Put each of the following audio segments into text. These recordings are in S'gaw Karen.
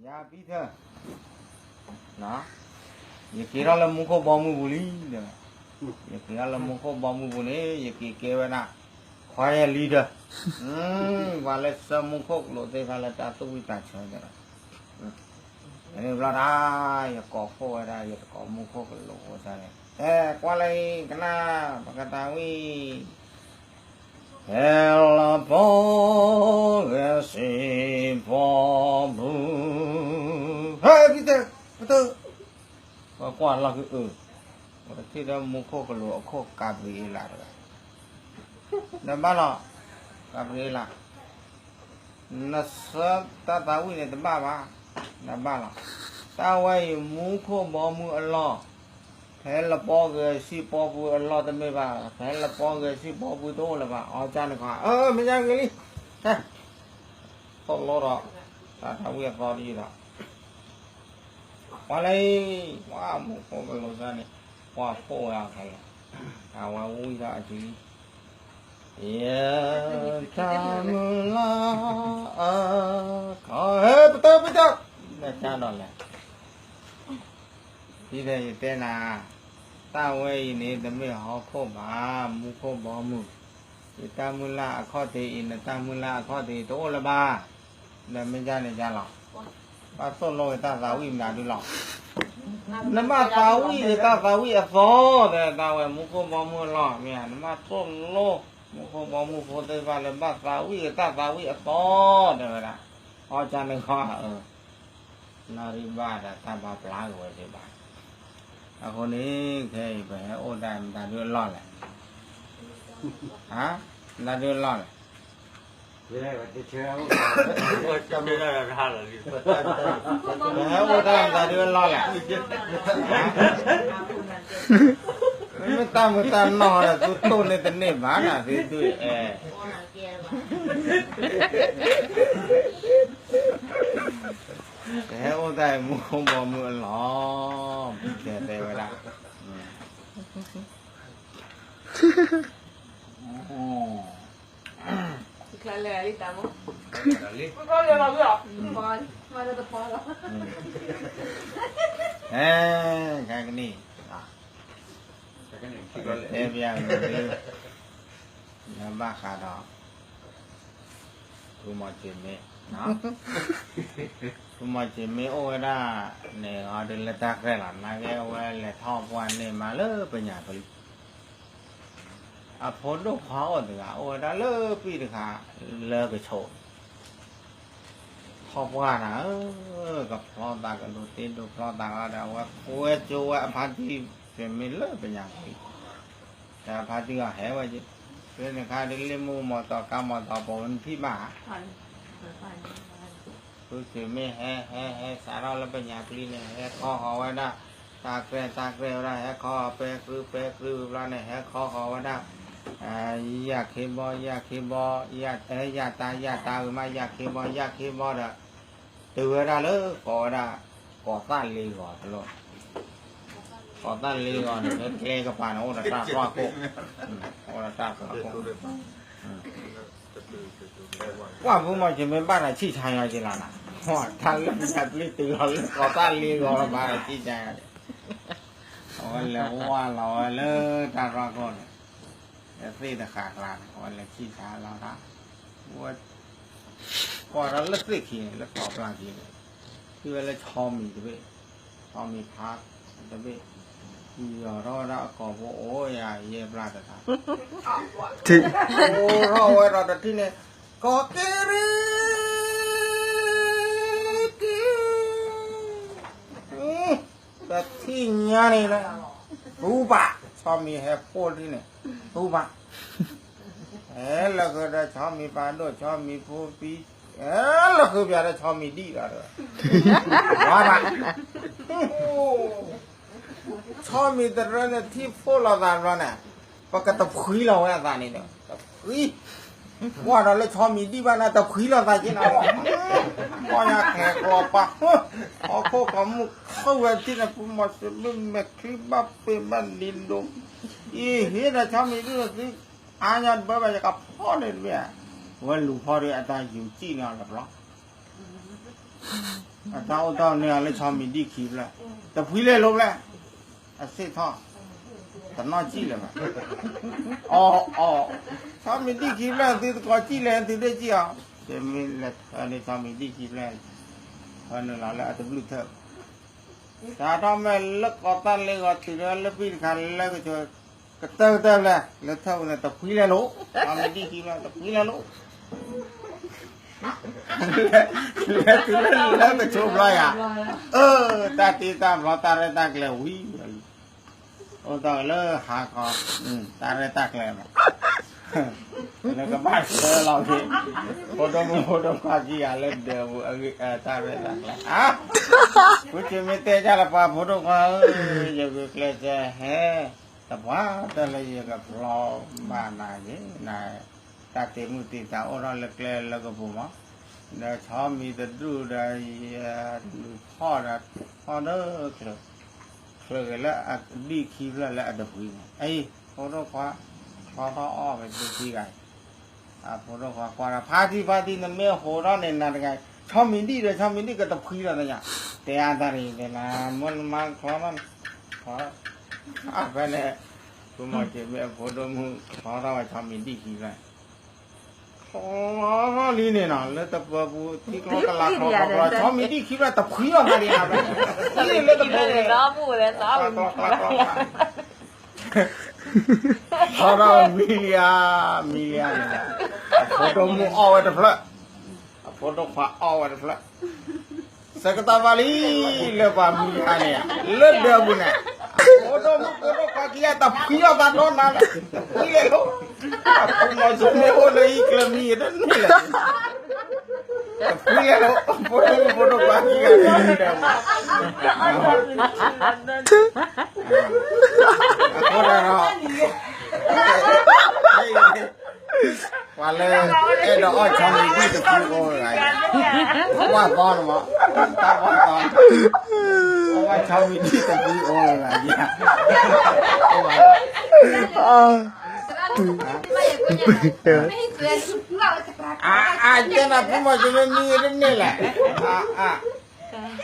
ယၤပံထၢၣ်, ယက့ၤထီၣ်လၢမူခိၣ်ဘီမုၢ်ပူၤလံ, ယက့ၤထီၣ်လၢမူခိၣ်ဘီမုၢ်ပူၤန့ၣ် ယက့ၤကဲဝဲဒၣ် ခွါယဲလံဒၢ, ပှၤလၢဆှၢမူခိၣ်ကလူးသ့ၣ်တဖၣ်လၢတၢ်သူၣ်ဝံၣ်တၢ်ဆၢန့ၣ်လီၤ. န့ၣ်ဘျီဒၣ် ယကိးဖှိၣ်ဝဲဒၣ် ယတကိးမူခိၣ်ကလူးဖိသၣ်န့ၣ် အဲ ကွၢ်လၢအံၤ ကနၣ် ပကတၢ်ဝံၣ် ဟဲလၢပီၢ်ဂဲၤဆံးပီၢ်ပူၤ, ဟဲ ပတၢၢ် ပတၢၢ်, ပကွၢ်လီၢ်ခံအုး, ပတထံၣ်ဒီးမူခိၣ်ကလူးအခိၣ်ကးပရံအ့လးတဂၤ, နဘၣ်လီၤ, ကးပရံအ့လး နဆၢတၢ်သးဝံၣ်န့ၣ်တဘၣ်ဘၣ်, နဘၣ်လီၤ. တၢ်ဝဲအံၤမူခိၣ်ဘီမုၢ်အလီၢ်, ဖဲလၢပီၢ်ဂဲၤဆံးပီၢ်ပူၤအလီၢ်တမ့ၢ်ဘၣ်, ဖဲလၢပီၢ်ဂဲၤဆံးပီၢ်ပူၤတအိၣ်လၢၤဘၣ်, အီၣ်ကၢ်န့ၣ်ခီ, အၢ မ့ၢ်ညါဂ့ၤလံ, ဟဲ, သိၣ်လိဒီး တၢ်သးဝံၣ်အသီတယုၢ်ဒီး ပှၤလၢအံၤ ပှၤမူခိၣ်ကလူးသၢန့ၣ် ပှၤဖှိၣ်ဝဲအီၤခဲလၢာ်, အဝဲဝံၣ်ထီၣ်အစုလံ, ယ တၢ်မုၢ်လၢ်အခီၣ်, ဟဲ ပတၢၢ် ပတၢၢ်, နတၢ်ဒီးလဲၣ်, ဒ်ဒီးယတဲနၤ, တၢ်ဝဲအံၤန့ၣ် တမ့ၢ်ဟီၣ်ခိၣ်ဘၣ်, မူခိၣ်ဘီမုၢ်, ယတၢ်မုၢ်လၢ်အခီၣ်ထံးအံၤ နတၢ်မုၢ်လၢ်အခီၣ်ထံးတအိၣ်လၢၤဘၣ်, ဒီးမ့ၢ်ဒ်န့ၣ်ဒ်လီၤ. ဘၣ်သိၣ်လိက့ၤတၢ်သးဝံၣ်မတၤဒုလီၤ. နဘၣ်သးဝံၣ်က့ၤတၢ်သးဝံၣ်အသီ, ဒီးတၢ်ဝဲမူခိၣ်ဘီမုၢ်အလီၢ်, မ့ၢ်ဧါ, နဘၣ်သိၣ်လိ မူခိၣ်ဘီမုၢ်ဖိသ့ၣ်တဖၣ်လၢဘၣ်သးဝံၣ်က့ၤတၢ်သးဝံၣ်အသီ, တဲဝဲဒၣ်, အီၣ်ကၢ်န့ၣ်ခီ, အၢ နီၢ်ရံၣ်ဘၣ်ဒီးတၢ်ဘၣ်ပျၢ်က့ၤဝဲသ့ၣ်ဘၣ်. အဃိန့ၣ် ခဲအံၤပဟဲအိၣ်တၢ်မတၤဒုအလီၢ်လဲၣ်, ဟါ, မတၤဒုအလီၢ်လဲၣ်, ပဟဲအိၣ်တၢ်မတၤဒုအလီၢ်လဲၣ်, မ့ၢ်တၢ်မုာ်တၢ်နီၢ်ဒီး သုတိၢ်န့ၢ်တန့ၢ်ဘၣ်နၤ သုဒုအဲ ပဟဲအိၣ်တၢ်အံၤမူခိၣ်ဘီမုၢ်အလီၢ်, တဲတဲဝဲဒၣ်, အဲ ခဲကနံၣ်, တဲဘၣ်နၤဒု, နဘၣ်ဃးဒီး ဖုမီၤစ့မ့ၢ်, ဖုမီၤစ့မ့ၢ်အိၣ်ဝဲဒၣ်န့ၣ် အီၤဒုးလၢတၢ်ကြဲၢ်လီၤ, နာ်က့အဝဲလဲၤထီၣ်ပှၢ်န့ၢ်မးလၢပညၣ်ပျံၤ, အဖိဒိၣ်ခွါအိၣ်တဂၤ အိၣ်ဝဲဒၣ်လၢပံၣ်တခါ လၢကဆိး ထီၣ်ပှၢ်နၤဧၢ, ကဖျီသးကဒိးတ့ဒိးဖျီသးဒီး အဝဲကွဲကၠိဝဲအဖါတံၢ် စ့မ့ၢ်လၢပညၣ်ပျံၤ, ဒီးအဖါတံၢ်အီၤဟဲဝဲက့ၤ, ဖဲန့ၣ်ခါဒုးလ့ၣ်မူမီၤတီၤကါမီၤတီၤပိာ်ဝဲနထံၣ်ဘၣ် ဖုစ့မ့ၢ်ဟဲ ဟဲ ဟဲစးထီၣ်လၢပညၣ်ပျံၤန့ၣ် ဟဲခီဃီၤဝဲဒၣ်, တၢ်ကြဲၢ် တၢ်ကြဲၢ်ဝဲဒၣ် ဟဲခီဃီၤ ပဲကြု ပဲကြု ဝံၤဘျီန့ၣ် ဟဲခီဃီၤဝဲဒၣ်, ယၢ်ခ့ဘီ ယၢ်ခ့ဘီ, ယၢ်တၢ် ယၢ်တၢ်ဝံၤမး ယၢ်ခ့ဘီ ယၢ်ခ့ဘီဒီး, တုၤဝဲဒၣ်လၢကိးဝဲဒၣ်, ကိးသၣ်လ့ဂီၤတလီၢ်, ကိးသၣ်လ့ဂီၤန့ၣ် လၢကျဲကပၤန့ၣ် အိၣ်ဒီးတၢ်သွၣ်ခိၣ်, အိၣ်ဒီးတၢ်သွၣ်ခိၣ် ကွၢ်ဖုမီၤစ့မ့ၢ်ဘၣ်ဒီးဆံၣ်ဆါညီက့ၤလီၤနၤ, တၢ်လၢပညၣ်ပျံၤတုၤလီၤလၢကိးသၣ်လ့ဂီၤလီၤဘၣ်ဒီးဆံၣ်ဆါညီက့ၤ, အဝဲလဲၤဝါလီၤဝဲလၢတၢ်သွၣ်ခိၣ်န့ၣ်, လၢသ့ၣ်တဃာ်ကျါန့ၣ် အဝဲလဲၤဆံၣ်ဆါလီၤတၢ်, ဝဲ ကွၢ်ဒီးလၢသ့ၣ်ခံန့ၣ် လၢကိးပျၢ်ခံန့ၣ်, ထံၣ်ဝဲလၢဆီမံၤတဘ့ၣ်, ဆီမံၤဖးတဘ့ၣ်, ယီၤထီၣ်ဝဲဒၣ်အကိာ်ဖိအိၣ်ယၤယဲၢ်ပျၢ်တဂၤ, အိၣ်ထီၣ်ဝဲဒီးတထံၣ်န့ၣ်, ကီၢ်က့ရ့က့, တထံၣ်ညါန့ၣ်လၢ, တူၢ်ဘၣ်, ဆီမံၤဟဲဖှိၣ်တထံၣ်န့ၣ်, တူၢ်ဘၣ် ဟဲလၢဃုာ်ဒီးဆီမံၤပာ်ဒိၣ် ဆီမံၤဖိပံ, ဟဲလၢဃုာ်ပၠးဒီးဆီမံၤဒံၣ်ဒီး, ဝါဘၣ်, ဆီမံၤတရၢန့ၣ်ထံၣ်ဖှိၣ်လီၤသးဘျီန့ၣ်, ပကတဖှံလီၤဝဲအသးန့ၣ်ဒီး တဖှံ, ကွၢ်ဒီးလၢဆီမံၤဒံၣ်ဘၣ်န့ၣ် တဖှံလီၤသးက့ၤနၤလီၤ, ကွၢ်ညါကျဲၤကျီပာ်, ဟီၣ်ခိၣ်ကီၢ်မုၢ်ခၢၣ်ဝဲတထံၣ်န့ၣ် ပူၤမီၤစ့မ့ၢ်မဲာ်ချံဘၣ်ပ့ၤဘၣ်လံၤဒိ, အံၤဟ့ၣ်ဒီးဆီမံၤဒံၣ်သံ, အါညါတဘၢဘၣ်ယကဖီၣ်န့ၣ်တမ့ၢ်, ဝဲလူၤဖီၣ်ဒီးအတၢ်ယူၤစံၣ်န့ၣ်လီၤဘျီ အတၢ်အိၣ်တီၢ်န့ၢ်အီၤလၢဆီမံၤဒံၣ်ခံဖျၢၣ်, တဖှံလဲၤလိၤဖျဲၣ်, အစ့ၣ်ထီၣ်, တနီၣ်စံၣ်လၢၤဘၣ်, အီၣ်အီၣ်, ဆီမံၤဒံၣ်ခံဖျၢၣ် သုတကိးစံၣ်လဲၤ သုဒ့ၣ်စံၣ်အီၤ, တမ့ၢ်လဲၤထၢန့ၢ်ဆီမံၤဒံၣ်ခံဖျၢၣ်, ထၢန့ၢ်လီၤလၢအတဘျုးထၢၣ် တၢ်ထီၣ်မဲာ်လၢကီးတၢ်လ့ဂီၤ တုၤလၢလၢပံၢ်တခါလၢကဆိး ကတၢၢ်ကတၢၢ်ဖျဲၣ် လၢထၢၣ်ပူၤန့ၣ် တဖှံလဲၤလိၤ, ဆီမံၤဒံၣ်ခံဖျၢၣ် တဖှံလဲၤလိၤ, လဲၤတုၤလၢလၢကဆိးဘျီယၤ, အၢ တၢ်တ့တၢ်ဖျီ တၢ်ရဲၣ်တၢ်ကျဲၤဝံၤ အိၣ်တီၢ်လၢဟါခီ, တၢ်ရဲၣ်တၢ်ကျဲၤဘၣ်, လၢကဘၣ်ဆှၢလီၤက့ၤ, ဖိဒိၣ်မုၣ်ဖိဒိၣ်ခွါခံဂၤလၢဒၢးပူၤ တၢ်ရဲၣ်တၢ်ကျဲၤ, ဃုက့ၤမ့ၢ်တဲဒ်လၢပှၤဖိဒိၣ်ခွါဧၢ, ယဂုာ်ကျဲးစၢးဟဲ, တပှၢ်တၢၢ်လၢယကဖျီဘၣ်နၤက့ၤ, န တၢ်တ့မုၢ်တ့သးအိၣ်ထီၣ်လၢကျဲလၢကပူၤမး, ဒီးဆီမံၤတဒူၣ်ဒီး ယလူၤဖီၣ်ဒီး ဖီၣ်ဒီးချၢး, ချၢးက့ၤလၢအဒံၣ်ခံဖျၢၣ်လၢအတဖှံန့ၣ်, အံၤ ဖိဒိၣ်ခွါ, ဖျီထီၣ်အီၣ်က့ၤသုခံဂၤအံၤ, အဖိဒိၣ်ခွါကွၢ်ဒီး ဖါတံၢ်ဖါတံၢ် နမ့ၢ်ဟိးထီၣ်န့ၣ် နၤတဂၤ, ဆီမံၤဒံၣ်ဒီး ဆီမံၤဒံၣ်ကတဖှံလီၤသးယၤ, တဲအါတၢ်တဂ့ၤ တဲနၤ, မ့ၢ်နမါဖျီထီၣ်န့ၣ်, ဖဲန့ၣ်, ဖုမီၤစ့မ့ၢ်အဖိဒိၣ်မုၣ်ဖျီထီၣ်ဝဲဆီမံၤဒံၣ်ခံဖျၢၣ် လံန့ၣ်နီၤ လၢတပၢပူၤ ထံကျိကလၤကျိကျိကျိ ဆီမံၤဒံၣ်ခံဖျၢၣ်တဖှံလီၤသးဒံးဧါ, လံန့ၣ်လၢတပၢပူၤန့ၣ်, ကျိကျိကျိကျိ, ထီထီၣ်မံလံဧါ, မံလံဧါန့ၣ်, အဖိဒိၣ်မုၣ်အီၣ်ဝဲတဖျၢၣ်, အဖိဒိၣ်ခွါအီၣ်ဝဲတဖျၢၣ် ဆၢကတီၢ်ဘၣ်လံ, လၢပှၤမံခါန့ၣ်, လၢဒၢးပူၤန့ၣ်, ဖိဒိၣ်မုၣ်ဖိဒိၣ်ခွါခံဂၤတဖှံလီၤသးဒီးနၤလၢ, တဖှံလဲၤလိၤ, အဖိမီၤစိမ့ၢ်အိၣ်လၢဟံၣ်ကျၢၢ်မံတန့ၢ်လဲၣ်, တဖှံလဲၤလိၤ, ဖိဒိၣ်မုၣ်ဖိဒိၣ်ခွါခံဂၤလၢဒၢးပူၤ, အဃိဒီး ပှၤလၢအဲၣ်ဒိးအီၣ်ဆီမံၤဒံၣ်တဖုအိၣ်ဂၤ, ကွၢ်သီန့ၣ်မး, တၢ်ကွၢ်သီ, အီၣ်ဆီမံၤဒံၣ်တဖုအိၣ်ဂၤ, အတဲနၤဖုမီၤစိမ့ၢ်မံတန့ၢ်လဲၣ်,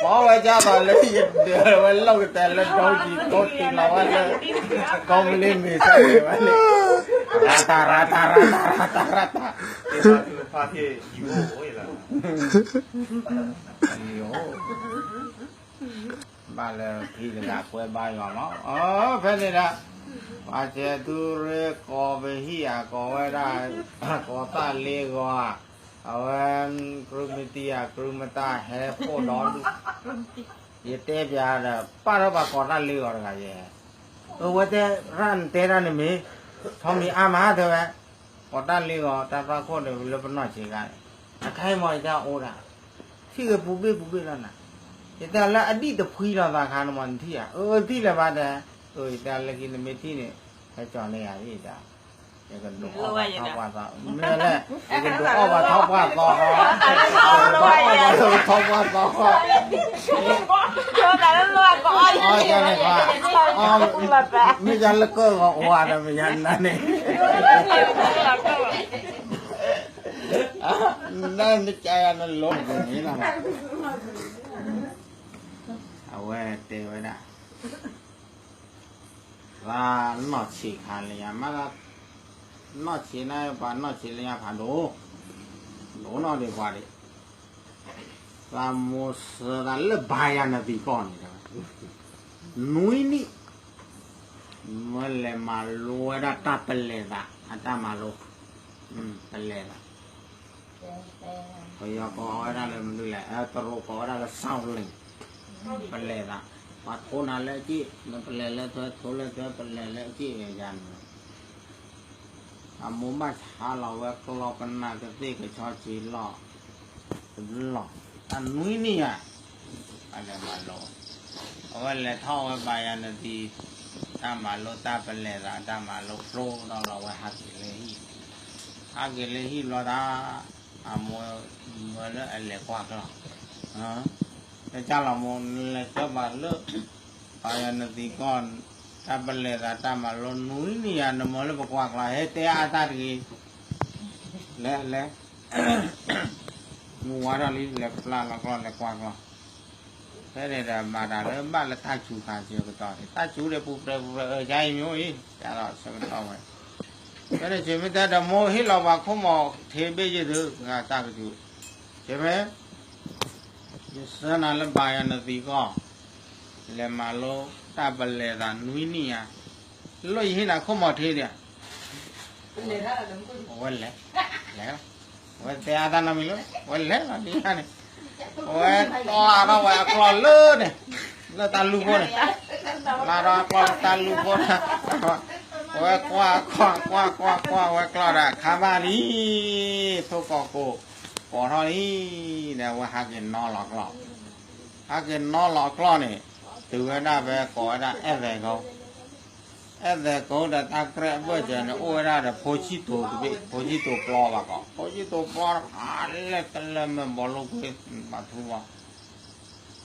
ပီဝဲဒ်သိးလၢယဒၢးဝဲလိာ်ကတဲာ်လၢဒိကံၤကိးတံၢ်လီၤဝဲလၢ ကိးမလ့မ့ၢ်စၢ်ဝဲန့ၣ်, ရၤတၢ်ရၤတၢ်ရၤတၢ်ရၤတၢ်ရၤတၢ်, ဘၣ်လၢခံတဂၤကွဲဘါယွၤမး, ဖဲန့ၣ်ဒီး, ပှၤစဲးသူရ့ကိးပဟံၣ်ဧါ ကိးဝဲဒၣ်, ကိးတၢ်လ့ဂီၤဧါ, အဝဲ, ကြုမတံဧါကြုမတၢ်ဟဲဖှိၣ်ဒီဒူၣ်, ယတဲပျးဒီး ပာ်ထီၣ်ပှၤကိးတၢ်လ့ဂီၤတဂၤယဲ, အဝဲတဲ, ရၣ်နတဲတၢ်န့ၣ်မ့ၢ်, ဆီမံၤအါမးတဲဝဲ, ကိးတၢ်လ့ဂီၤတၢ်သွၣ်ခိၣ်န့ၣ်လၢပနီၢ်ဆံးခါန့ၣ်, အခါအံၤမ့ၢ်ယတဲအိၣ်ဒၣ်, ထံၣ်ဂ့ၤပူၤဘ့ၣ်ပူၤဘ့ၣ်လီၤနၤ, ယတဲလၢအဒံၣ်တဖှံလီၤသးခါန့ၣ်မ့ၢ်နထံၣ်ဧါ, အၢထံၣ်လၢၤဘၣ်တဲ, ယတဲလၢခံနမ့ၢ်ထံၣ်န့ၣ်, ဟဲကၠီၤန့ၢ်ယၤဒ်အံၤ, ယကဒုးအီၣ်ဘၣ်ထီပှၢ်သီ, မ့ၢ်လဲၣ်, ယကဒုးအီၣ်ဘၣ်ထီပှၢ်သီဃီ, ယကဒုးအီၣ်ဘၣ်ထီပှၢ်သီဃီ, အီၣ်ယၤန့ၣ်, မ့ၢ်ယၤလၢကၢၢ်ဂီၤအိၣ်ဧါဒီးမ့ၢ်ယၤနၤန့ၣ်, နနကယၤနလိၤန့ၣ်လီၤ, အဝဲတဲဝဲဒၣ် သးနီၢ်ဆံးခါလၢညါမး, နီၢ်ဆံးန့ၣ် ပှၤနီၢ်ဆံးလၢညါဖးဒိၣ်, ဒိၣ်နီၢ်ဒံးပှၤဒံး, သးမိၢ်ဆှၢသးလၢဘါယၤနသံၣ်ကီၢ်န့ၣ်, နွံနံၣ်, မ့ၢ်လဲၤမၤလိဝဲဒၣ်တၢ်ပလဲၤသး အတၢ်မၤလိ, ပလဲၤသး ပယီၤကိးဝဲဒၣ်လၢမနုၤလဲၣ်, တရူးကိးဝဲဒၣ်လၢ Shaolin, ပလဲၤသး, ပှၤထိနၤလၢအစ့ၣ်, နပလဲၤလၢထွဲထိလၢထွဲ ပလဲၤလၢအစ့ၣ်ဝဲယၤန့ၣ်, အမိၢ်ဘၣ်ဆါလီၤဝဲကျီပနၢ်ကသ့ၣ်ကဆီဆံလီၢ်, လီၢ်, တၢ်နွံနံၣ်ဧါ, အလဲၤမၤလိ, အဝဲလဲၤထီၣ်ဝဲဘါယၤနသံၣ်, တၢ်မၤလိတၢ်ပလဲၤသး တၢ်မၤလိဖျိဒီးလီၤဝဲဟးက့ၤလၢဟံၣ်, ဟးက့ၤလၢဟံၣ်ဘျီတၢ်, အမိၢ်မၢလၢအလဲၤကွၢ်ကျီၤ, တၢ်လီၤမိၢ် နလဲၤဆှၢပှၤလၢ ဘါယၤနသံၣ်ကီၢ်, တၢ်ပလဲၤသးတၢ်မၤလိနွံနံၣ်ဧါ နမၢလၢပကွၢ်ကျီၤ ဟဲတဲအါတၢ်တဂ့ၤ, လဲၤလဲၤ မူဝါထီၣ်လံ လဲၤပျၢ်လီၤကျီၢ် လဲၤကွၢ်ကျီၢ်, ဖဲန့ၣ်ဒီးမၤတၢ်လၢဘၣ်လၢတၢ်စူၤခါစၢၤကတီၢ်န့ၣ် တၢ်စူၤဒီးပူၤဖျဲးပူၤဖျဲးအၢ ကါအံၤမ့ၢ်အိၣ်အံၤ ကဒီးဆၢကတီၢ်ဝဲ, ဖဲန့ၣ်ဆ့မ့ၢ်တဲဒီးမိၢ်ဟ့ၣ်လီၤပှၤခိၣ်မီၤထံဘ့ၣ်ယုၢ်သု ပှၤတၢ်ကစူၤ, ဆ့မ့ၢ် ယဆၢနၤလၢဘၣ်ယၤနသံကီၢ်, လဲၤမၤလိတၢ်ပလဲၤသးနွံနံၣ်ဧါ, လၢယဟ့ၣ်နၤခိၣ်မီၤထံဒံးဧါ, အဝဲလဲၤ, လဲၤ, အဝဲတဲအါတၢ်နီတမံၤလၢ အဝဲလဲၤလီၤဒ်န့ၣ်, အဝဲကျီၢ်ထီၣ်ဝဲအကျီၢ်လၢန့ၣ်, လၢတၢ်လူၢ်ဖိန့ၣ်, ကျီၢ်ထီၣ်အကျီၢ်လၢတၢ်လူၢ်ဖိန့ၣ်, အဝဲကွၢ်ကွၢ်ကွၢ်ကွၢ်ကွၢ် အဝဲကျီၢ်ဒီးခါဘၣ်လံ, ထိၣ်ကီၢ်ကိး ကိးထီၣ်လံ, ဒီးအဝဲဟးက့ၤနီလီၤကျီၢ်, ဟးက့ၤနီလီၤကျီၢ်န့ၣ်, တုၤဝဲဒၣ်ဖဲကိးဝဲဒၣ်အဲၣ်သဲးကိ, အဲၣ်သဲးကိဒီးတၢ်ကြဲၢ်အဘၢၣ်စၢၤန့ၣ် အိၣ်ဝဲဒၣ်ဒီးဖိဆံၣ်တိၤတဘ့ၣ်, ဖိဆံၣ်တိၤပျီဘၣ်ကီး, ဖိဆံၣ်တိၤပျီတခါ လဲၤကလဲၤမ့ၢ်ဘီလိကွ့ ဘၣ်ထူဘၣ်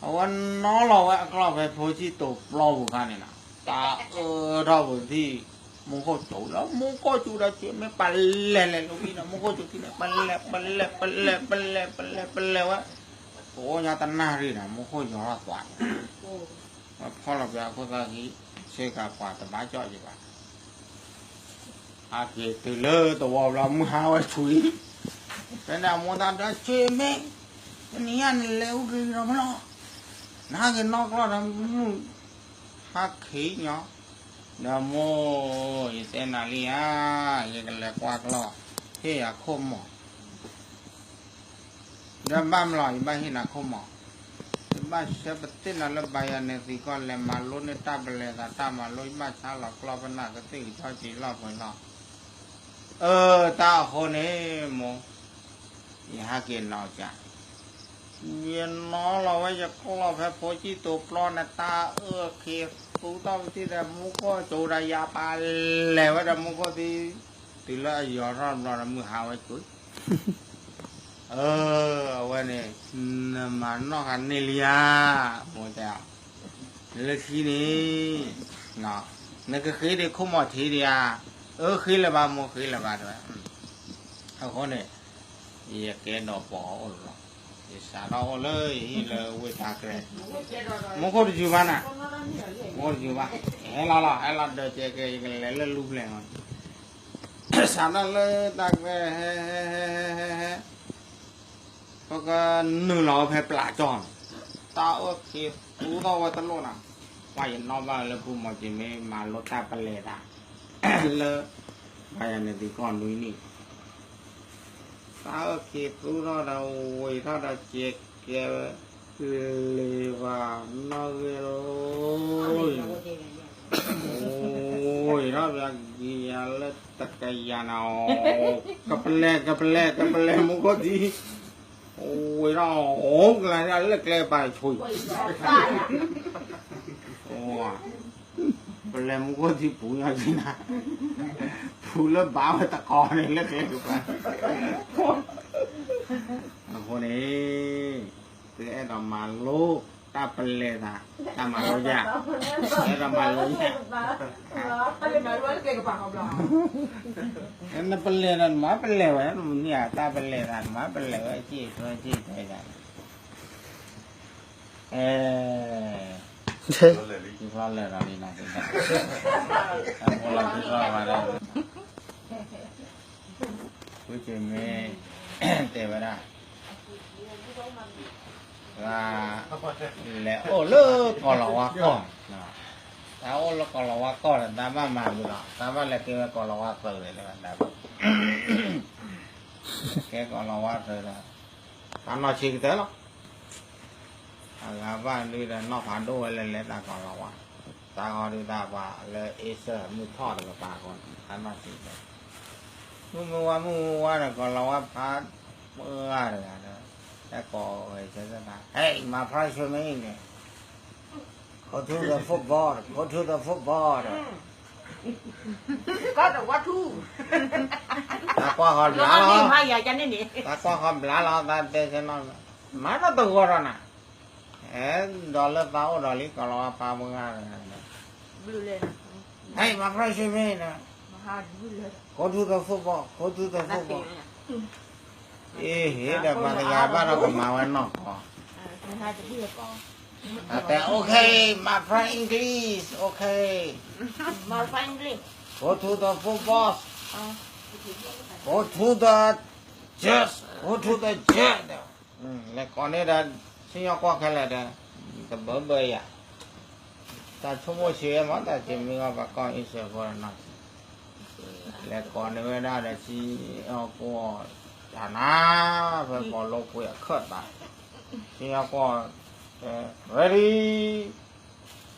အဝဲနီလီၤဝဲအကျီၢ်ဖဲဖိဆံၣ်တိၤပျီပူၤခါန့ၣ်နီၤ, တၢ်အၢထီၣ်ပူၤထံၣ်, မူခိၣ်စိးလၢ မူခိၣ်စိးဒီးစ့မ့ၢ်ပလဲၤလဲၤလိၤကံဒီး မူခိၣ်စိးကံန့ၣ် ပလဲၤ ပလဲၤ ပလဲၤ ပလဲၤ ပလဲၤ ပလဲၤဝဲ, ပအိၣ်ညါတနၣ်ရံၣ်ဒီး မူခိၣ်ယီၤထီၣ်သွးန့ၣ်, ဝဲဖီၣ်လီၤပှၤအခိၣ်သၣ်ခံ, ဆ့ကၤပှၤတဘၣ်ကၠီၣ်က့ၤဘၣ် ဟဲက့ၤတုၤလၢသဝီဘျီ မုၢ်ဟါဝဲဆူၣ်အံၤ, ဖဲန့ၣ်အမိၢ်သးဒီးစ့မ့ၢ်, တနံၤညါနလဲၤအိၣ်ကလံၤဒီးမ့ၢ်လီၤ, နဟဲက့ၤနီကျီၢ်ဒီးမုၢ်, ဟးက့ၤညီ, ဒီးမိၢ်, ယတဲနၤလံဧါ, ယကလဲၤကွၢ်ကျီၢ်, ဟ့ၣ်ယၤခိၣ်မီၤ ဒီးဘၣ်မလီၤ ယဘၣ်ဟ့ၣ်နၤခိၣ်မီၤ, ယဘၣ်ဆၢပသ့ၣ်နၤလၢဘၣ်ယၤန့ၣ်သံကွၢ် လဲၤမၤလိန့ၢ်တၢ်ပလဲၤသးတၢ်မၤလိ ယဘၣ်ဆါလီၤကျီၢ်ပနၢ်ကသ့ၣ်ကဆီက့ၤလီၢ်ပှဲၤလီၢ်, အၢ တၢ်အဃိန့ၣ်မိၢ်, ယဟဲက့ၤနီကၢ် ယနီလီၤဝဲယကျီၢ်ဖဲဖိစံၣ်တိၤပျီန့ၣ် တၢ်အၢၣ်ခံသူထီၣ်ပထံၣ်ဒီး မူခိၣ်စိးဒီးယၤပာ်လဲၤဝဲဒီးမူခိၣ်သံ, တုၤလၢအယီၤထီၣ်ဘျီဒီးမုၢ်ဟါဝဲကွံာ်, အၢ အဝဲန့ၣ်, နမၤနီၣ်ဃာ်န့ၢ်လံဧါ, မိၢ်တဲ, လၢခံန့ၣ်, နကဃ့ဒံးခိၣ်မီၤထံဒံးဧါ, အၢဃ့လၢၤဘၣ်မိၢ်ဃ့လၢၤဘၣ်တဲဝဲ, အဃိန့ၣ် ယကဲဒီးပိာ်အအိၣ်လီၤ, ယစးထီၣ်အိၣ်လၢယဟံၣ်လၢဝ့ၢ်တၢ်ကျဲ, မူခိၣ်တယူၤဘၣ်နၤ, မူခိၣ်တယူၤဘၣ်, ဟဲလီၤလီၤ ဟဲလီၤဒီးကဲကဲ ယကလဲၤလၢလူၤဖျဲၣ်လီၤ, စးထီၣ်လၢတၢ်ကျဲ ဟဲ ဟဲ ဟဲ ဟဲ ဟဲ ဟဲ ဟဲ ပကနုာ်လီၤဝဲဖဲပျၢ်ကၠီၣ်န့ၣ်, တၢ်အၢၣ်ခံသူထီၣ်ဝဲတလိၣ်နၤ, ပှၤယနီၣ်ဘၣ်လၢပူၤမီၤက့ၤမ့ၢ်မၤလိတၢ်ပလဲၤသး, လၢ, ပှၤယၤန့ၣ်သံကွၢ်နွံနံၣ်, တၢ်အၢၣ်ခံသူထီၣ်ဒီး ဝံၤထီၣ်ဒီးစဲးကဲ လ့ၤဘၣ်နီၣ်ဂ့ၤလီၤ, ဝံၤထီၣ်ဘၣ်ကံယၤလၢတကယၤနၤ, ကပလဲၤ ကပလဲၤ ကပလဲၤမူခိၣ်ထံ, ဝံၤထီၣ် အိၣ်ကလၤလၢကျဲပာ်ဆိ, ပလဲၤမူခိၣ်ထံပူၤညီက့ၤနၤ, ပူၤလၢဘၣ်ဝဲတကီၢ်န့ၣ်လၢကျဲကပၤ, အဃိန့ၣ် သုအဲၣ်ဒိးမၤလိတၢ်ပလဲၤသး, တၢ်မၤလိယၤ, အဲၣ်ဒိးမၤလိယၤ, နပလဲၤဒီးနမၤပလဲၤဝဲ, နမ့ၢ်တၢ်ပလဲၤသး နမၤပလဲၤဝဲ စ့ၣ်ထွဲစ့ၣ်ထွဲယၤ, အဲ လၢာ်ဒီးလံနီၤ, အဖိလီၤသုသီၣ်ဝဲဒၣ်, ဃုစ့ၣ်မ့ၢ်တဲဝဲဒၣ်, လဲၤအိၣ်လၢကီၢ်လီၤဝါကီၢ်, တၢ်အိၣ်လၢကီၢ်လီၤဝါကီၢ်ဒီး တၢ်ဘၣ်မၤဘူးဒီး တၢ်ဘၣ်လဲၤက့ၤဝဲကီၢ်လီၤဝါသုးန့ၣ်လၢၤဘၣ်, ကဲကီၢ်လီၤဝါသုးဒီး တၢ်နီၢ်ဆံးကတၢၢ်လီၤ အဂၤဘၣ်ဒုးဒီးနီၢ်ဖးဒိၣ်ဝဲလၢလဲၤတၢ်ကီၢ်လီၤဝါ, တၢ်ဃီဒုးတၢ်ပှၤလၢအ့စၢၢ်မုၢ်ထီၣ်တကပၤအဃိန့ၣ် တၢ်နီၢ်ဆံးကတၢၢ်, မုၢ်မုၢ်ဝါမုၢ်မုၢ်ဝါဒီး ကီၢ်လီၤဝါဖး ပှၤဒီး ဟဲကိးဂဲၤဆၢထၢၣ်သး Hey, my precious man, go to the football, go to the football. တၢ်ကွၢ်ဃီဘျါလီၤ, တၢ်ကွၢ်ဃီဘျါလီၤ တၢ်တဲဆဲနီၤ, မၤနီတဂီၢ်ဒီးနၤ, အဲ ဒီးလၢသးအိၣ်ဒီးလံ ကီၢ်လီၤဝါဖးပှၤဂၤ, Hey, my precious man, go to the football, go to the football. အ့ဟ့ၣ်ဒီးပှၤတဂၤဘၣ်ဒီးကမၤဝဲနီၢ်ကီၢ်, အတဲ okay, my friend English, okay, go to the football, go to the church, go to the church. လဲၤကိးန့ၢ်ဒီး စံၣ်ညီၣ်ကွီၢ်ခဲလၢာ်ဒီး တဘၢဘၢယၤ, တၢ်ဆိကမိၣ်ဆံးမး တၢ်စံးမ့ၢ်ဂီၢ်ပှၤကီၢ်အံၣ်စရ့လးဖိနီၤ, လဲၤကိးန့ၢ်ဝဲဒၣ်ဒီး စံၣ်ညီၣ်ကွီၢ်တၢ်နၤ ဖဲဘီလိကွံာ်အခၢၣ်သး, စံၣ်ညီၣ်ကွီၢ် ready,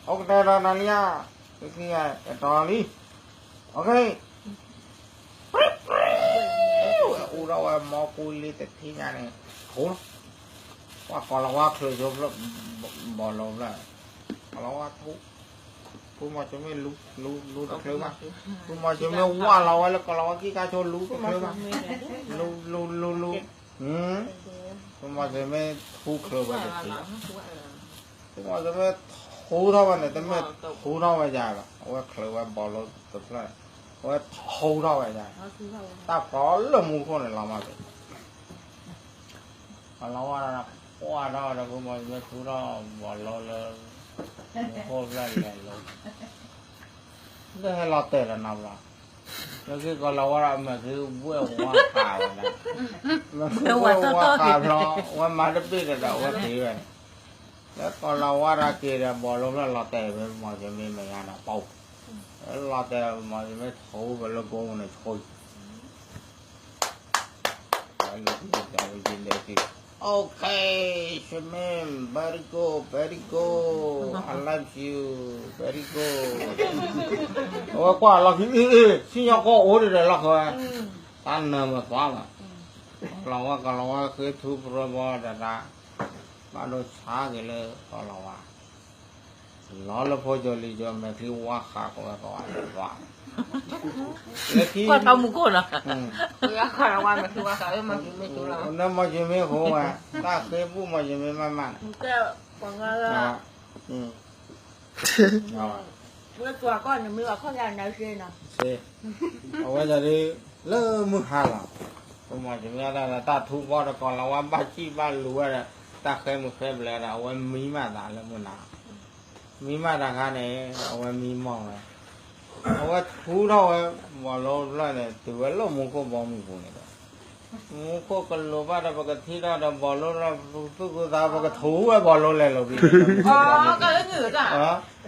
အိၣ်ကတဲာ်ဒီးနၤလံဧါ, ကကံၢ်အတီၤလံ, okay. အူထီၣ်ဝဲမီကူလံတထံၣ်ညါန့ၣ် ထိလီၤ, ပှၤကီၤလၤဝါချုးဆိဖျၢၣ် ဘီလိဖျၢၣ်, ကီၤလၤဝါထူ, ဖုမီၤစိမ့ၢ်လူ လူတချုးဘၣ်, ဖုမီၤစိမ့ၢ်ဝၢ်လီၤဝဲလၢကီၤလၤဝါကံၢ်ကါဆိလူတချုးဘၣ်, လူ လူ လူ လူ, ဖုမီၤစိမ့ၢ်ထူချုးဝဲတချုး သုမီၤစိမ့ၢ်ထူထီၣ်ဝဲန့ၣ် တမ့ၢ်ထူထီၣ်ဝဲယၤဘၣ်, အဝဲချုးဝဲဘီလိတဖျၢၣ်, အဝဲထူထီၣ်ဝဲယၤ, တၢ်ဖျီလၢမူခိၣ်န့ၣ်လီၤမးသ့, ကီၤလၤဝါဒီးကွၢ်ထီၣ်ဒီး ဖုမီၤစိမ့ၢ်ထူထီၣ်ဘီလိလၢ မူခိၣ်ဖျၢၣ်လဲၤလိၤ လၢဟဲလီၤတဲာ်လီၤနီတဘျီ, လၢခံကီၤလၤဝါဒီး မဲာ်ချံဘှဲၣ်ဝါဃးဝဲဒၣ်, မဲာ်ချံဘှဲၣ်ဝါဃးဘျီ အဝဲမၤတဘ့ၣ်ဒီး အဝဲက့ၤဝဲန့ၣ်, လၢကီၤလၤဝါဒီးက့ၤဒီး ဘီလိဖျၢၣ်လီၤတဲာ်ဖဲမီၤစိမ့ၢ်မဲာ်ညါဒီး ပိာ်, လီၤတဲာ်မီၤစိမ့ၢ်ထူဝဲလၢကိးမုၢ်န့ၣ်ဆိ Okay, Shemim, very good, very good. I love you, very good. အဝဲကွၢ်လီၤခံ အ့ အ့ စံၣ်ညီၣ်ကွီၢ်အိၣ်ဒံးဒီးလီၢ်ဃီဝဲ, တၢ်နၢမၤသွါမး, ကီၤလၤဝါ ကီၤလၤဝါဃ့ထူပြၢဘီဒီးတၢ်, ဘၣ်ဒိဆါက့ၤလၢကီၤလၤဝါ လီၤလၢဖိကၠိလံၤကၠိ မဲာ်ချံဝါဃးကဝဲကဝဲ, လၢခံ ကွၢ်ထီၣ်မူခိၣ်နီၤ, နမီၤယမ့ၢ်ဃိဝဲ, တၢ်ဃ့ဘူၣ်မီၤယမ့ၢ်မးမးန့ၣ်, အဝဲဒၣ်ဒ် လၢမုၢ်ဟါလီၤ, ပမီၤယမ့ၢ်ဒၣ်တၢ်ထူဘီဒီးကီၤလၤဝါဘၣ်စံၣ်ဘၣ်လူၤဝဲဒီး တၢ်ဃဲမုာ်ဃဲဘျဲးဒီး အဝဲမံမးသးလၢမုၢ်နၤ မံမးတခါန့ၣ် အဝဲမံမီၢ်ဝဲ, အဝဲထူထီၣ်ဝဲ ဘီလိဖျၢၣ်န့ၣ် တုၤဝဲလၢမူခိၣ်ဘီမုၢ်ပူၤန့ၣ်ဒီး, မူခိၣ်ကလိၤဘၣ်ဒီး ပကထံၣ်ထီၣ်ဒီးဘီလိလၢသူၣ်ခုသး ပကထူဝဲဘီလိလဲၤလိၤဘံ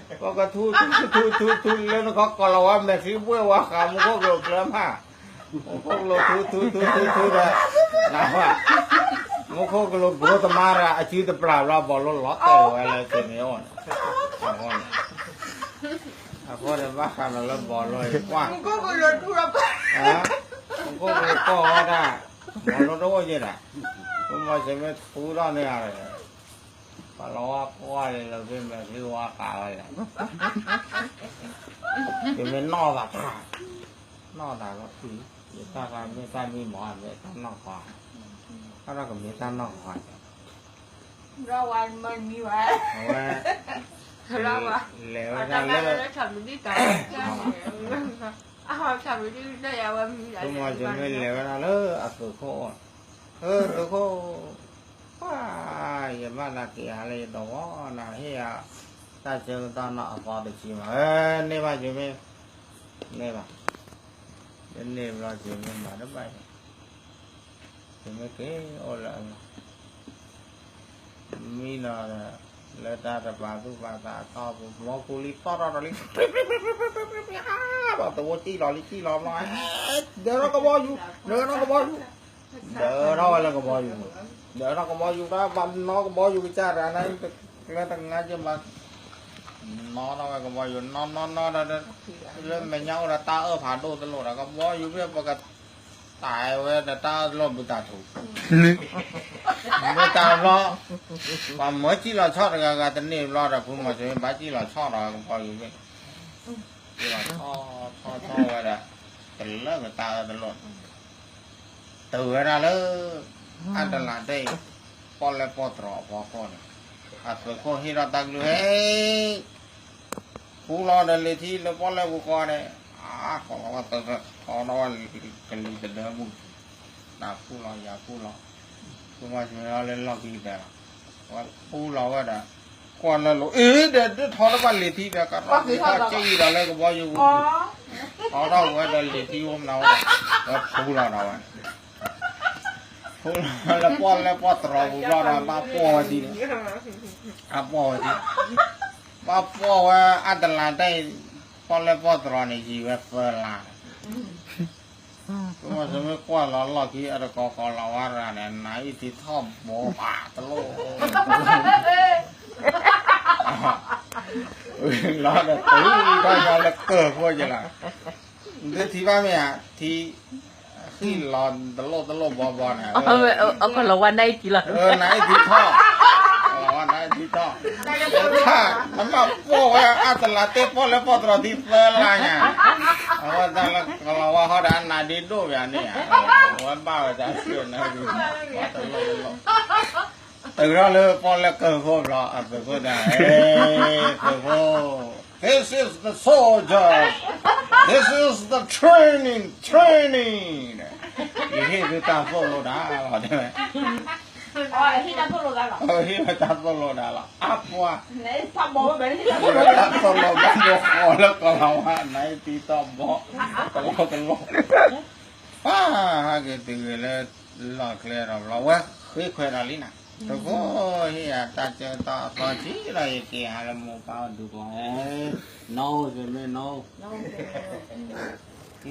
ၤ, ပကထူထူထူထူလၢနခီကီၤလၤဝါမဲာ်ချံဘှဲၣ်ဝါဃး မူခိၣ်ကလိၤကျၢၤမး မူခိၣ်ကလိၤထူထူထူထူထူဒီး, နၢ်ဟူဧါ, မူခိၣ်ကလိၤဘိသမါဒီး အစုတပျၢ်ဘျီ ဘီလိလီၤတဲာ်ဝဲလၢစ့ၣ်မ့ၢ်အိၣ်န့ၣ်, အဃိန့ၣ် ဘၣ်ဃးဒီးလၢဘီလိအံၤကွၢ်, မူခိၣ်ကလိၤကီၢ်ဝဲဒၣ်, ဘီလိတအိၣ်ယဲဒၣ်, ပမီၤစ့ၢ်မ့ၢ်ထူထီၣ်န့ၢ်ဧါ, ပှၤလီၤဝါကွၢ်လံလၢဖဲမဲာ်ချံဝါဃးဝဲလဲၣ်, ယမ့ၢ်နီၢ်သးတၢ်, နီၢ်သးလီၤအံၤ, ယတၢ်မ့ၢ်တၢ်မံမီၢ် မ့ၢ်တၢ်နီၢ်ဃီ, တၢ်ဒီးကမ့ၢ်တၢ်နီၢ်ဃီ, အဝဲ လဲၤဝဲဒၣ်လၢ ပမီၤစ့ၢ်မ့ၢ်လဲၤဝဲဒၣ်လၢအသုးခိၣ်အအိၣ်, အသုးခိၣ်, ပှၤ ယဘၣ်သးက့ၤဟးလၢယတဝီနၤ ဟ့ၣ်ယၤ တၢ်ဆၢကတီၢ်နီၢ်အသီတဆံမး, န့ၢ်ဘၣ်စ့ၢ်မ့ၢ်, န့ၢ်ဘၣ်, ယန့ၢ်ဘျီစ့ၢ်မ့ၢ်မၤတဘၣ်, စ့ၢ်မ့ၢ်က့ၤအိၣ်လၢအလီၢ် မံနီၤဒီး လၢတၢ်တပာ်သူၣ်ပာ်သးအသီပူၤ မီၢ်ကူလံသီၣ်ထီၣ်ဒီးလံ, ဒီးသဝီစံၣ်လီၤလံ စံၣ်လီၤဘျီ, ဒၢထီၣ်ကဘီယူၤ, ဒၢထီၣ်ကဘီယူၤ, ဒၢထီၣ်ဝဲလၢကဘီယူၤ, ဒၢထီၣ်ကဘီယူၤ တၢ်ဘၣ်နီၢ်ကဘီယူၤကစၢ်တဂၤန့ၣ်, ကျဲတငါယဘၣ် နီၢ်ထီၣ်ဝဲကဘီယူၤ နီၢ်နီၢ်နီၢ်ဒီး လၢမဲာ်ညါအိၣ်ဒီးတၢ်အၢၣ်ဖးဒိၣ်တလိၣ်ဒီး ကဘီယူၤမ့ၢ်ပက တၢ်ဝဲဒီးတၢ်အၢၣ်တလိၣ်ဘုတၢ်ထူ, ဘုတၢ်ဘျီ, ပှၤမၢစံၣ်လီၤဆီၣ်တဂၤဂၤတန့ၢ်ဘျီဒီး ဖုမီၤစ့ၢ်မ့ၢ်ဘၣ်စံၣ်လီၤဆီၣ်ဒီးကဘီယူၤမ့ၢ်, စံၣ်လီၤဆီၣ်ဆီၣ်ဆီၣ်ဝဲဒီး တလၢကတၢ်အၢၣ်တလိၣ် တုၤဝဲဒၣ်လၢ အတလးဒ့ၣ် ပီၣ်လဲၣ်ပီၣ်တြီၤအဖီခိၣ်န့ၣ်, အသုးခိၣ်ဟ့ၣ်ထီၣ်တၢ်ကလုၢ်ဟဲ, ဃူလီၤဒီးလံၤထံလၢပီၣ်လဲၣ်ပူၤဃီန့ၣ်, အါ ကီၤလၤဝါသၢထီထီၣ်ဝဲကလံၤတဒၢမုၢ် နၤဖူလီၤယၤဖူလီၤ, သုမီၢ်ဆမ့လီၤလၢလီၢ်ခံကတၢၢ်လီၤ, ဝဲဖူလီၤဝဲဒီး, ကွၢ်လၢလိၤ အ့ ဒီးဒၣ်ထီတဘၣ်လံာ်ထံဒီး ကရီက့ၤထီၣ်က့ၤအံၤဒီးလၢကဘီယူၤပူၤ, ထီထီၣ်ဝဲဒီးလံာ်ထံအိၣ်မနုၤဝဲဒီး, ဝဲဖူလီၤဒီးဝဲ, ဖူလီၤလၢပီၣ်လဲၣ်ပီၣ်တြီၤပူၤဘျီဒီး ဘၣ်ပီၢ်ဝဲဒ်န့ၣ်, အပီၢ်ဝဲဒ်, ဘၣ်ပီၢ်ဝဲအတလးတၢ်အံၤ, ပီၣ်လဲၣ်ပီၣ်တြီၤန့ၣ် ယံာ်ဝဲသၢလါ သုမီၢ်ဆမ့ကွၢ်လီၤလီၢ်ခံအတကိးဃီလီၤဝဲရၤန့ၣ် နၤအံၤထံထီၣ်ဘီဘၣ်တလိၣ်, လီၤဒီးတုၤလီၤယၤလၢကၢၢ်ခိၣ်ယလီၤ, နထံၣ်ဘၣ်မ့ၢ်ဧါ, ထံ, ဃံလီၤတလိၣ်တလိၣ်ဘီဘီန့ၣ်, နၤအံၤထံထီၣ်, နၤအံၤထံထီၣ်, နမ့ၢ်ပီၢ်ဝဲအတလးတၢ်ပီၣ်လဲၣ်ပီၣ်တြီၤထံသၢလါညါ, အဝဲဒၣ်လၢကလီၤဝါဟီဒီးအနးဒ့ဒိၣ်ပၠးန့ၣ်ဧါ, အဝဲဘၣ်ဝဲဒၣ်စ့ၢ်နၤအံၤ, တလိၣ်တလိၣ် တုၤထီၣ်လၢပီၣ်လဲၣ်ကၢၢ်ခိၣ်ဘျီ အသုးခိၣ်ဒၣ်, သုးခိၣ်, This is the soldier, this is the training, training, ယဟ့ၣ်သုတၢ်သိၣ်လိဒၣ်လီၤ, ဟ့ၣ်သုတၢ်သိၣ်လိဒၣ်လီၤ အပှၤ, တၢ်သိၣ်လိဘၣ်ဒိဃီလၢကလီၤဝါ နၤအံၤထံထီၣ်ဘီ, တလိၣ်တလိၣ်, ပၢ်, ဟဲက့ၤတုၤဂ့ၤလၢ လီၢ်ကျဲဒီးဘျီ ဝဲဃ့ခွဲးဒီးလံနၤ, သုးခိၣ်ဟ့ၣ်ယၤတၢ်ကၢတၢ်အသီထံဒီး ယက့ၤဟးလၢမိၢ်ပၢ်အဒူးကျီ, နီၢ်ဧိၤ ယမ့ၢ်နီၢ်ဧိၤ,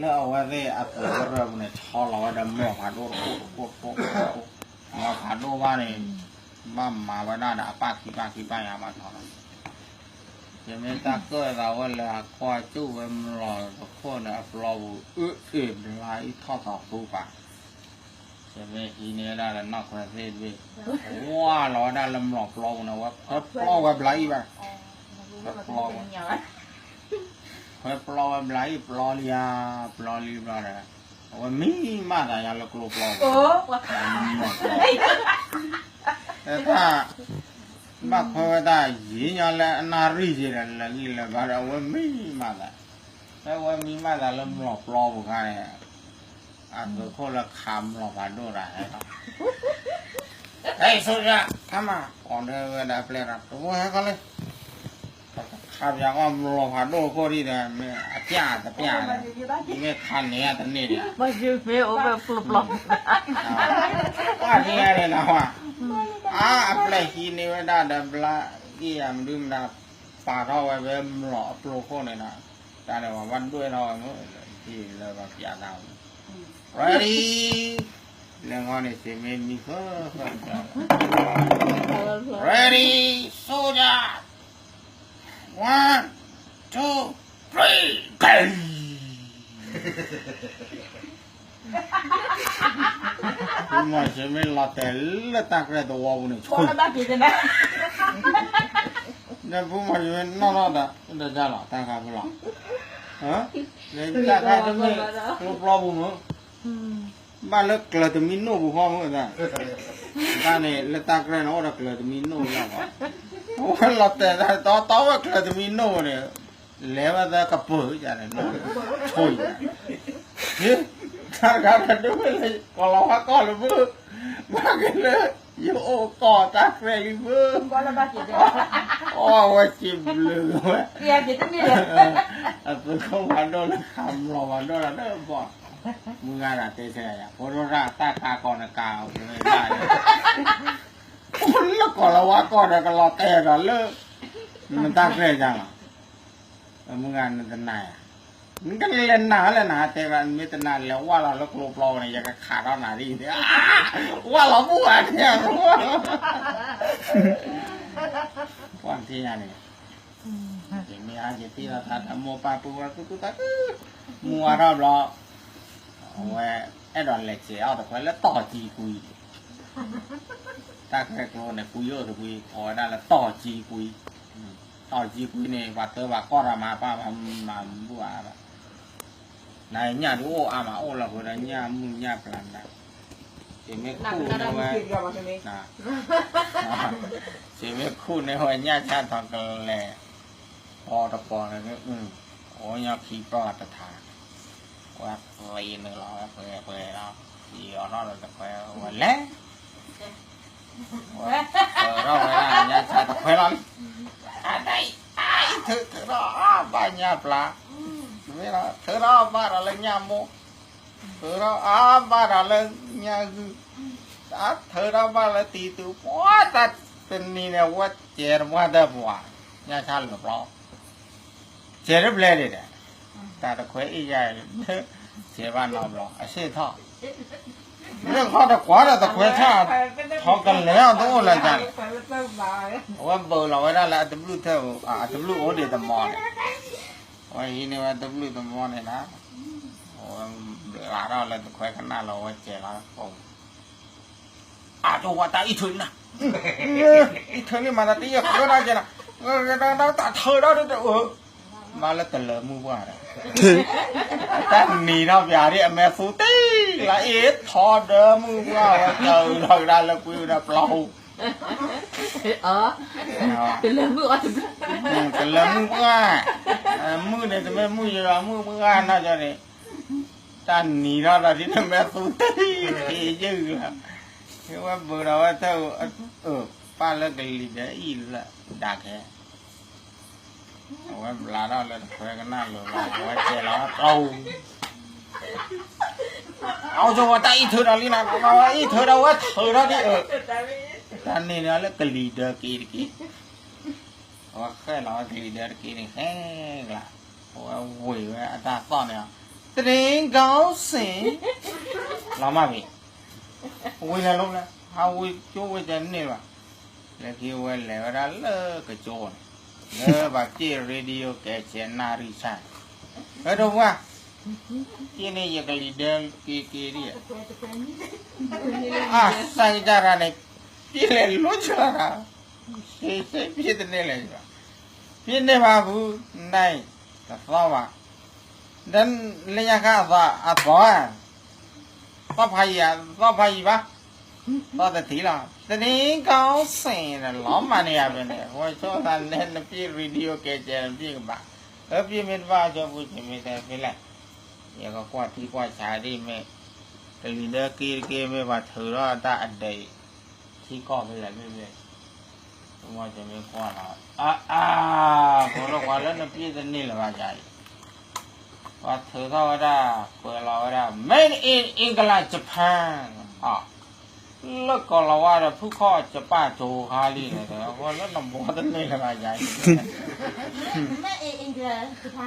လၢအဝဲသ့ၣ်အသုးကရၢၢ်ပူၤန့ၣ် ဆီလီၤဝဲဒီး မီၢ်ဖးဒိၣ်တခိၣ်တခိၣ်တခိၣ်တခိၣ်, မီၢ်ဖးဒိၣ်ဘၣ်န့ၣ်, ဘၣ်မၤဝဲဒၣ်ဒီးအပၣ်ခံပၣ်ခံပၣ်ယါဘၣ်ထီၣ်လီၤ, ယမ့ၢ်တၢ်ကၢၣ်သးဝဲလၢအကွၢ်ကၠူၣ်ဝဲ မျိာ်တခိၣ်န့ၣ် အပျီပူၤ အ့ၣ်အ့ၣ် ဘျါအံၤထီၣ်သီသူပာ်, ယမ့ၢ်ဟံးန့ၢ်ဝဲဒၣ်ဒီးနီၢ်ခွဲးသ့ၣ်တဘ့ၣ်, ဝါလီၤဝဲဒၣ်လၢမျိာ်ပျီပူၤန့ၣ် ဝဲခွဲပျီဝဲဘျါအံၤဘၣ်, ခွဲပျီဝဲ, ခွဲပျီဝဲဘျါအံၤ ပျီလံဧါ, ပျီလံဘျီဒီး, အဝဲမံမးသးယါလၢကျိပျီပူၤ, တၢ် ဘၣ်ခွဲဝဲတၢ်ယံာ်ညီလၢအနၣ်ရံၣ်ယံာ်ဒီး လၢာ်ဂံၢ်လၢာ်ဘါဒီး အဝဲမံမးသး, ဖဲအဝဲမံမးသးလၢမျိာ်ပျီပူၤခါန့ၣ်, အသုးခိၣ်လၢခးမျိာ်ဖးဒိၣ်တၢ်ဟဲလီၤ, ဟဲဆိယါ, ခါမး, ကိးဒၣ်ဝဲဒၣ်ပျဲၢ်ဒီး တဝဲဟဲခီလၢ ခးပၠးကီၢ်မျိာ်ဖးဒိၣ်ခိၣ်ဒံးဒီး မ့ၢ်အပျၢ်တပျၢ်ဒီး, မ့ၢ်ခးန့ၢ်တန့ၢ်ဒီး, မ့ၢ်အိၣ်ဝဲကျိပျီ, ပှၤန့ၣ်န့ၣ်နဝဲ, အါအပျဲၢ်ဟံးန့ၢ်ဝဲဒၣ်ဒီးဘျါအံၤ အမနုၤမတၤ, ပာ်ထီၣ်ဝဲဖဲမျိာ်အပျီခိၣ်န့ၣ်ဒီး, တၢ်န့ၣ်ပှၤဘၣ်ဒွဲၣ်ထီၣ်ဝဲမ့ၢ်, လၢပှၤပျးတၢ်ဝဲ, ready, လဲၤဃီန့ၣ် စ့မ့ၢ်မံဃၢဃၢ, ready, soldier, one, two, three, go! မ့ၢ်စ့မ့ၢ်လီၤတဲာ်လၢတၢ်ကြဲၢ်တဝီပူၤန့ၣ်, ဒီးဖိမၤစ့မ့ၢ်နီၢ်ထီၣ်ဒီး တၢ်လီၤ တၢ်ခါဖဲလီၤ, တၢ်ခါတမ့ၢ်ကျိပျီပူၤမ့ၢ်, ဘၣ်လၢကျၢၤတမံနိၣ်ပူၤဃီမ့ၢ်, တၢ်န့ၣ် လၢတၢ်ကြဲၢ်န့ၣ် အိၣ်ဒီးကျၢၤတမံနိၣ်လီၤ, အဝဲလီၤတဲာ်တၢ်တီတီဝဲကျၢၤတမံနိၣ်န့ၣ်, လဲၤဝဲသၢကပၢၤယၤန့ၣ်, ဆိယၤ, တၢ်ခါတမ့ၢ်လၢ ကီၤလၤဝါကီၢ်လၢမ့ၢ်, ဘၣ်က့ၤလၢ ယအိၣ်ကီၢ်တၢ်ကြဲၢ်လံမ့ၢ်, အီၣ်ဝဲစံးဘျုးဝဲ, အသုးခိၣ်ဖးဒိၣ်လၢခးမျိာ်ဖးဒိၣ်လီၤဒီးဘီ, မုၢ်ဂၤဒၣ်တဲဆၢယၤ ဖိဒိၣ်တၢ်တၢ်ကါကီၢ်နကါအီၤ လၢကီၤလၤဝါကီၢ်ဒီးကလီၤတဲာ်ဒီးလၢ နတၢ်ကြဲၢ်ယၤလီၤ, မုၢ်ဂၤနတနာ်ယၤ, နကလဲၤနာ်လၢနၤတဲဘၣ် နမ့ၢ်တနာ်လဲၤဝၢ်လီၤလၢကျိပျီန့ၣ် ယကခးထီၣ်နၤဒ်အံၤ, ဝၢ်လီၤမုၢ်ဂၤန့ၣ်, ပှၤထံၣ်ယၤန့ၣ် ယမ့ၢ်အါယတ့ၢ်လီၤသးဒီးမိၢ်ပၢ်ပုၢ်ဝဲၢ်သူၣ်ခုသးခု, မုၢ်ဝါထီၣ်ဘျီ, အဝဲအဲၣ်ဒိးလဲၤစဲးအီၣ်တခွဲးလၢတီၢ်ကံကွံ, တၢ်ကြဲၢ်ကျိန့ၣ် ကွံအိၣ်တကွံ ကိးဝဲဒၣ်လၢတီၢ်ကံကွံ, တီၢ်ကံကွံန့ၣ် ပှၤတၢပှၤကီၢ်တၢ်မၤပၢ် ပှၤမၤဘူၣ်အါဘၣ် နၤညၣ်ဒုးအိၣ်အါမး အိၣ်လီၤဃုာ်ဒီးညၣ်မုၢ်ညၣ်ပျၢ်နၤ, စ့မ့ၢ်ခူၣ်န့ၢ်ဝဲ, စ့မ့ၢ်ခူၣ်န့ၢ်ဝဲညၣ်ဆၣ်ထီၣ်ကလဲၤ, ပီတပီန့ၣ်, အိၣ်ညီခံပီတထါ, ဝဲသ့န့ၣ်လီၤ ဝဲပှဲၤပှဲၤလီၤ ယီၤထီၣ်ဒီးတခွဲဝဲလဲၣ်, ဝဲထုးထီၣ်ဝဲဒၣ်ညါဆါတခွဲလီၤလံ, အတၢ်အံၤ အအံၤထုး ထုးထီၣ်အါဘၣ်ညါပျၢ်, မ့ၢ်လီၤ ထုးထီၣ်ဘၣ်ဒီးလၢညါမိၢ်, ထုးထီၣ်အါဘၣ်ဒီးလၢညါဂုၢ်, အါထုးထီၣ်ဘၣ်လၢတံၤသူ ပှၤတၢ်တနံၤန့ၣ် အဝဲစဲးတပှၢ်တၢၢ်ပှၤ, ညါဆါလၢာ်ပျီ စဲးတဘျဲၣ်ဒံးဒီး, တၢ်တခွဲအ့ၣ်ယၤ, စဲးဘၣ်နီတဘျီ အဆ့ၣ်ထီၣ်, မ့ၢ်ခီတကွၢ်ဒီးတခွဲဆၣ်, ထီကလဲၤအီၤတအိၣ်လၢၤတၢ်, အဝဲဘၢလီၤဝဲဒၣ်လၢအတဘျုးထၢၣ်, အတဘျုးအိၣ်ဒံးတမီၤန့ၣ်, အဝဲဟံးန့ၢ်ဝဲတဘျုးတမီၤန့ၣ်လီၤ, အဝဲဘျးထီၣ်လၢတခွဲကနၣ်လီၤ အဝဲစဲးလီၤ အကဝီၤတၢ်အံးထုးနၤ, အံးထုးလံမၤသးတယဲၢ်ဃၢဒၣ်ကဲလီၤ, တၢ်ထုးဒီးတအၢ, ဘၣ်လၢကလၢၤမုၢ်ပှၢ်ဒီး, တၢ်နံၤထီၣ်ပၠးဒ်အမဲာ်သူတ့ၢ်လီၤ အ့ၣ်ထီဒီးမုၢ်ပှၢ်ဝဲ ကၢအုးထီၣ်ကဒါလၢကွံဝဲဒီးပျီဟူ ကလၢၤမုၢ်အီၤတဘျုး, ကလၢၤမုၢ်ပှၢ်, မုၢ်န့ၣ် တမ့ၢ်မုၢ်ယံၤဘၣ် မုၢ်ပှၢ်နီၢ်ကီၢ်န့ၣ်, တၢ်နံၤထီၣ်ဒီးဒ်နမဲာ်သူတ့ၢ် က့ၤယုၢ်လီၤ, ဝဲဘုးဒီးဝဲထၢၣ်, ပၢ်လၢကလံၤဒၢအံၤလၢဒၣ်ခဲ အဝဲဘျးထီၣ်လၢတခွဲကနၣ်လိၤလီၤ အဝဲစဲးလီၤ တၢ်အူ, အဝဲဆိဝဲတၢ်အံးထုးဒီးလံနီၤ အံးထုးဒီးဝဲထုးထီၣ်ဒ်အၢ, တၢ်န့ၣ်န့ၣ်လၢကလံၤဒၢက့ၤတက့ၢ်, အဝဲဃဲလီၤဝဲကလံၤဒၢတက့ၢ်န့ၣ် ဟဲကျါ, အဝဲဝ့ၤဝဲအတၢ်သီၣ်န့ၣ်, တရ့ကီစ့ၣ်, လီၤမၢ်မံၤ ဝံၤလဲၤလိၤလဲၣ် ဟးဝံၤကၠိဝဲကန့ၢ်ဘၣ်, လၢခံဝဲလဲၤဝဲဒၣ်လၢကၠိန့ၣ်, လၢဘၣ်က့ၣ် radio ကဲးဆဲးနၣ်ရံၣ်ဆၣ်, ဝဲဒိၣ်ပှၢ်, က့ၣ်န့ၣ်ယကလံၤဒၢက့ၤက့ၤဒံး, အစၢ်ကစၢ်တၢ်န့ၣ်, က့ၣ်လဲၤလိၤဆၢတၢ်, စ့စ့ပ့ၣ်တန့ၢ်လဲၣ်, ပ့ၣ်န့ၢ်ဘၣ်ဖု, နၤအံၤ, တသီဘၣ်, ဒီးလၢညါခါအသီ, အသီ, သီၣ်ဖးယံၤဧါ, သီၣ်ဖးယံၤဘၣ်, သီၣ်တထံၣ်လီၤ, တနံၤကီစ့ၣ်န့ၣ် လီၤမၢ်န့ၢ်ယၤဖဲန့ၣ်, အဝဲဆိသးနဲနပ့ၣ် radio ကဲးကဲးနပ့ၣ်ကဘၣ်, အပ့ၣ်မ့ၢ်တဘၣ်ဆိပူၤစ့ၢ်မ့ၢ်တဲဖဲလဲၣ်, ယကကွၢ်ထံကွၢ်ဆးဒ်မ့ၢ်, ကလံၤဒၢက့ၤတက့ၢ်မ့ၢ်ပှၤထုးထီၣ်တၢ်အဒဲးအံၤ, ထံကီၢ်ဖဲလဲၣ်မ့ၢ်မ့ၢ် မ့ၢ်ကွၢ်လီၤ, အါအါ, ဖိလၢကွၢ်လၢနပ့ၣ်တန့ၢ်လၢၤဘၣ်ယၤအံၤ, ပှၤထုးထီၣ်ဝဲဒၣ်, ကွဲးလီၤဝဲဒၣ် Made in England Japan, လၢကီၢ်လီၤဝါဒီးဖုခီၣ်ကပၣ်ကၠိခါလံန့ၣ်, အဃိလၢနဘီတန့ၢ်လၢၤဘၣ်ယၤ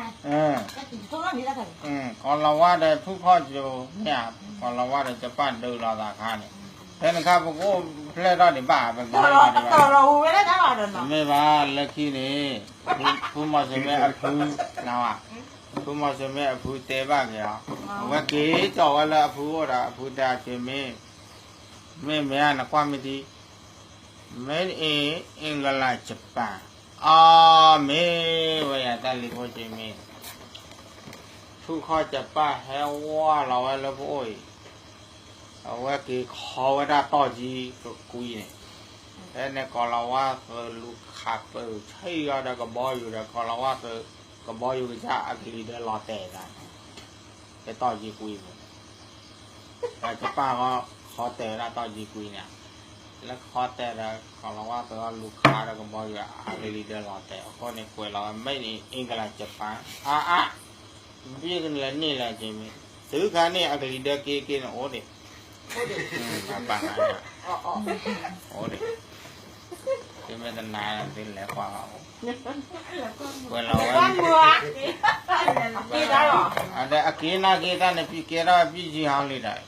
အံၤ, ကီၢ်လီၤဝါဒီးဖုခီၣ်ကၠိမ့ၢ်ဧါ, ကီၢ်လီၤဝါဒီးကပၣ်ဒုးလီၤသးခါန့ၣ်, ဖဲန့ၣ်ခါပကအိၣ်ဖျဲၣ်ထီၣ်ဒံးဘၣ်, ပကအိၣ်ဖျဲၣ်ထီၣ်ဒံးဘၣ်, တမ့ၢ်ဘၣ်လၢခံန့ၣ်, ဖုမီၤစ့ၢ်မ့ၢ်အဖု, ဖုမီၤစ့ၢ်မ့ၢ်အဖုတဲဘၣ်က့ၤအီၤ, အဝဲက့ၤကၠီၣ်ဝဲလၢအဖုအိၣ်ဒီး အဖုတဲအီၤ မ့ၢ်, မ့ၢ်မ့ၢ်ဧါ နကွၢ်မ့ၢ်ထံ Made in England Japan, အမ့ၢ်ဝဲယၤတၢ်လံၤဖိစ့ၢ်မ့ၢ်, ဖုခီၣ်ကပၣ်ဟဲဝါလီၤဝဲလၢပအိၣ်အံၤ, အဝဲက့ၤခီဝဲဒၣ်တီၢ်ကံကကွံန့ၣ်, ဖဲန့ၣ်ကီၢ်လီၤဝါသုးလူၤခးပၢၢ်ဆံးအီၤဒီးကဘီယူၤဒီး ကီၢ်လီၤဝါသုး, ကဘီယူၤကစၢ်အကလံၤဒၢလီၤတဲာ်သးန့ၣ်, ဖဲတီၢ်ကံကွံပူၤန့ၣ် ဒီးကပၣ်ဃီတဲာ်ဝဲဒၣ်တီၢ်ကံကွံန့ၣ်, လၢခီတဲာ်ဒီး ကီၢ်လီၤဝါသုးအလူၤခးဒီးကဘီယူၤအကလံၤဒၢလီၤတဲာ်, အဃိန့ၣ်ကွဲးလီၤဝဲ Made in England Japan, အါအါ, မ့ၢ်ကလဲၤန့ၢ်လဲၣ်က့ၤမ့ၢ်, တုၤခါန့ၣ် အကလံၤဒၢက့ၤက့ၤန့ၣ်အိၣ်ဒံး, ပၢ်, အိၣ်ဒံး, သုမ့ၢ်တနာ်သုလဲၤကွၢ်ဘၣ်အိၣ်, ကွဲးလီၤဝဲ အက့ၤနာ်က့ၤတၢ်န့ၣ် ပကဲထီၣ်ပံၣ်ယံၤဟီလံဒီး,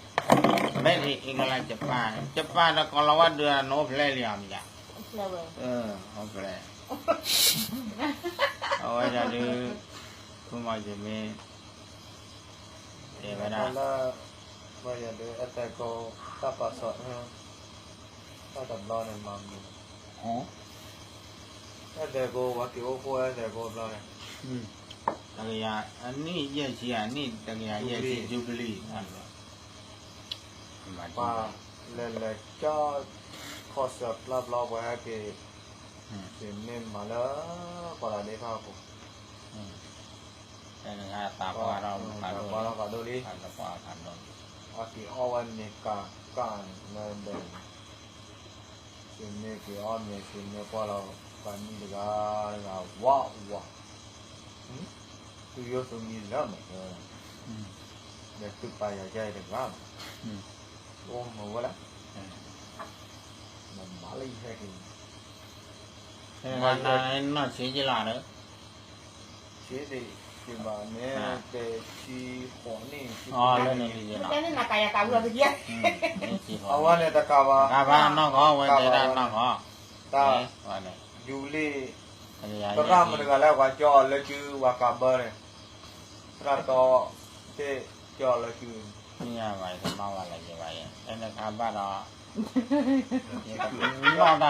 Made in England Japan, Japan ဒီးကီၢ်လီၤဝါဒုးနအိၣ်ဖျဲၣ်လံဧါမ့ၢ်ယါ, အိၣ်ဖျဲၣ်, အဝဲဒၣ်ဒုး, ဖုမီၤစ့ၢ်မ့ၢ်, တဲဝဲဒၣ်လၢ, မ့ၢ်ယၤဒုး အဲၣ်တဲာ်ကိး, တၢ်ပာ်စီၣ်, တၢ်တဘျီန့ၣ်မၤမုာ် အဲၣ်တဲာ်ကိး ပှၤက့ၤအိၣ်ဖှိၣ်အဲၣ်တဲာ်ကိးဘျီန့ၣ်, တကယၤ, အနံၣ်ယဲၢ်ဆံ, အနံၣ်တကယၤယဲၢ်ဆံ Jubilee, ပှၤလဲၤလဲၤကၠီ, ခီၣ်စၢၤပျၢ်ဘျီပှၤဟဲက့ၤ, မ့ၢ်မၤလၢ, ပှၤလၢဒ့ထီၣ်အပူၤ, သးပှၢ်ထီၣ်ဖးဒိၣ်လံ, သးပှၢ်ထီၣ်ဖးဒိၣ်လံ, အ ပှၤက့ၤအီၣ်ဝဲမ့ၤကးကးလၢဒဲး, သုမ့ၢ်က့ၤအီၣ်မ့ၤ သုမ့ၢ်ကွၢ်လီၤ ပှၤမံတဂၤတဂၤ ဝးဝး, သုယိၣ်သုမံလၢမး, ဒီးသုပာ်ယၤယဲအံၤတဂၤမး, အိၣ်မုာ်ဝဲလၢ, မၤလၢယဟဲက့ၤန့ၣ်, နီၢ်ဆံးကလးဒီး ဆံးသ့ၣ်ဘၣ်န့ၣ် တဆံဃိးနံၣ် ဆံဃိးနံၣ်, အဝဲန့ၣ်တကးဘၣ်, တၢ်ယူၤလံ, သရၣ်မုၣ်တဂၤလၢပှၤကၠီအီၤလၢကု ပှၤကးဘၢန့ၣ်, သရၣ်တီသ့ၣ်ကၠီအီၤလၢကု, ဘၣ်လီၤ,